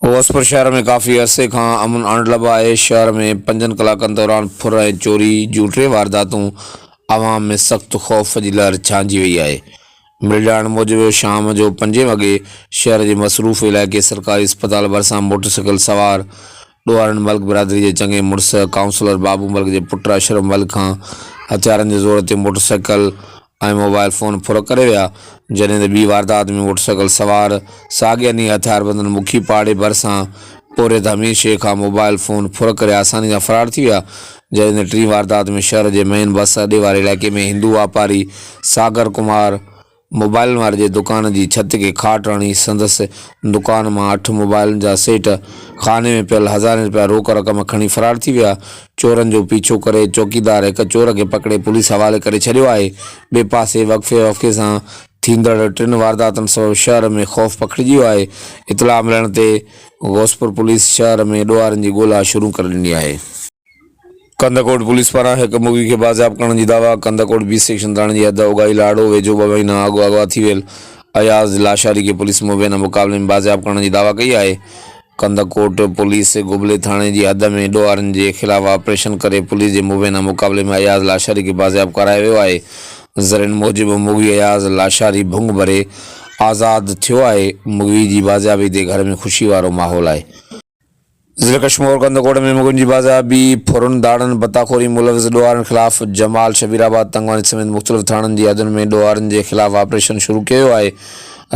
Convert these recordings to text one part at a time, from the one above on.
غوثپور شهر ۾ ڪافي عرصي کان امن اڻلڀ آهي، شهر ۾ پنجن ڪلاڪن دوران ڦر ۽ چوري جون ٽي وارداتون عوام ۾ سخت خوف جي لهر ڇانئجي وئي آهي. مليل ڄاڻ موجب شام جو پنجين وڳي شهر جي مصروف علائقي سرڪاري اسپتال ڀرسان موٽرسائيڪل سوار ڏوهارين ملڪ برادري جي چڱي مڙس ڪائونسلر بابو ملڪ جي پٽ اشرف ملڪ کان هٿيارن جي زور تي موٽرسائيڪل ۽ موبائل فون ڦر ڪري ويا، جڏهن ته ٻي واردات ۾ موٽرسائيڪل سوار ساڳين ئي هٿياربندن مکي پاڙي ڀرسان پورهيت حميد شيخ کان موبائل فون ڦر ڪري آساني سان فرار ٿي ويا، جڏهن ته ٽين واردات ۾ شهر جي مين بس اڏي واري علائقي ۾ هندو واپاري ساگر ڪمار موبائلن واري جي دڪان جي ڇت کي کاٽ هڻي سندس دڪان مان اٺ موبائلن جا سيٽ خاني ۾ پيل هزارين رپيا روڪ رقم کڻي فرار ٿي ويا، چورن جو پيڇو ڪري چوڪيدار هڪ چور کي پڪڙي پوليس حوالي ڪري ڇڏيو آهي. ٻئي پاسي وقفي وقفي سان ٿيندڙ ٽن وارداتن سبب شهر ۾ خوف پکڙجي ويو آهي. اطلاع ملڻ تي غوثپور پوليس شهر ۾ ڏوهارين جي ڳولا شروع ڪري ڏني آهي. ڪنڌڪوٽ پوليس پاران هڪ مغوي کي بازياب ڪرڻ جي دعويٰ، ڪنڌڪوٽ بي سيڪشن ٿاڻي جي حد اوڳاهي لاڙو ويجهو ٻه مهينا اڳ اغوا ٿي ويل اياز لاشاري کي پوليس مبينا مقابلي ۾ بازياب ڪرڻ جي دعويٰ ڪئي آهي. ڪنڌڪوٽ پوليس گبلي ٿاڻي جي حد ۾ ڏوهارين جي خلاف آپريشن ڪري پوليس جي مبينا مقابلي ۾ اياز لاشاري کي بازياب ڪرايو ويو آهي. ذريعن موجب مغوي اياز لاشاري ڀنگ ڀري آزاد ٿيو آهي، مغوي جي بازيابي تي گهر ۾ خوشي وارو ماحول آهي. ضلع ڪشمور ڪنڌڪوٽ ۾ مغوين جي بازيابي، ڦرن، ڌاڙن، ڀتاخوري ملوث ڏوهارين خلاف جمال شبير آباد، تنگواني سميت مختلف ٿاڻن جي حدن ۾ ڏوهارين جي خلاف آپريشن شروع ڪيو ويو آهي.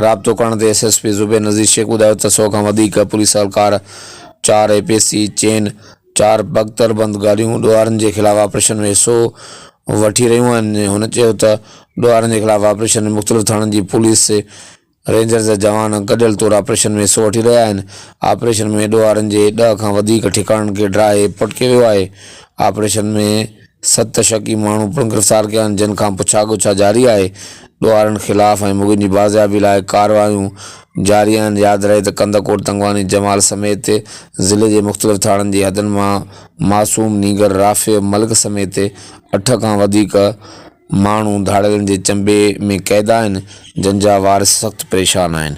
رابطو ڪرڻ تي S S P Zubair Nazir Shaikh ٻڌايو ته سئو کان وڌيڪ پوليس اهلڪار، چار اي پي سي، چين، چار بڪتر بند گاڏيون ڏوهارين جي خلاف آپريشن ۾ حصو وٺي رهيون آهن. هن چيو ته ڏوهارين جي خلاف آپريشن ۾ مختلف ٿاڻن جي پوليس، رينجرز جا جوان گڏيل طور آپريشن ۾ حصو وٺي رهيا آهن. آپريشن ۾ ڏوهارين جي ڏهه کان وڌيڪ ٺڪاڻن کي ڊاهي پٽ ڪيو ويو آهي. آپريشن ۾ ست شڪي ماڻهو پڻ گرفتار ڪيا آهن جن کان پڇا ڳڇا جاري آهي. ڏوهارين خلاف ۽ مغوين جي بازيابي لاء ڪارروايون جاري آهن. ياد رهي ته ڪنڌڪوٽ، تنگواني، جمال سميت ضلعي جي مختلف ٿاڻن جي حدن مان معصوم نينگر رافع ملڪ سميت اٺ کان وڌيڪ ماڻهو ڌاڙيلن جي چنبي ۾ قيد آهن جن جا وارث سخت پريشان آهن.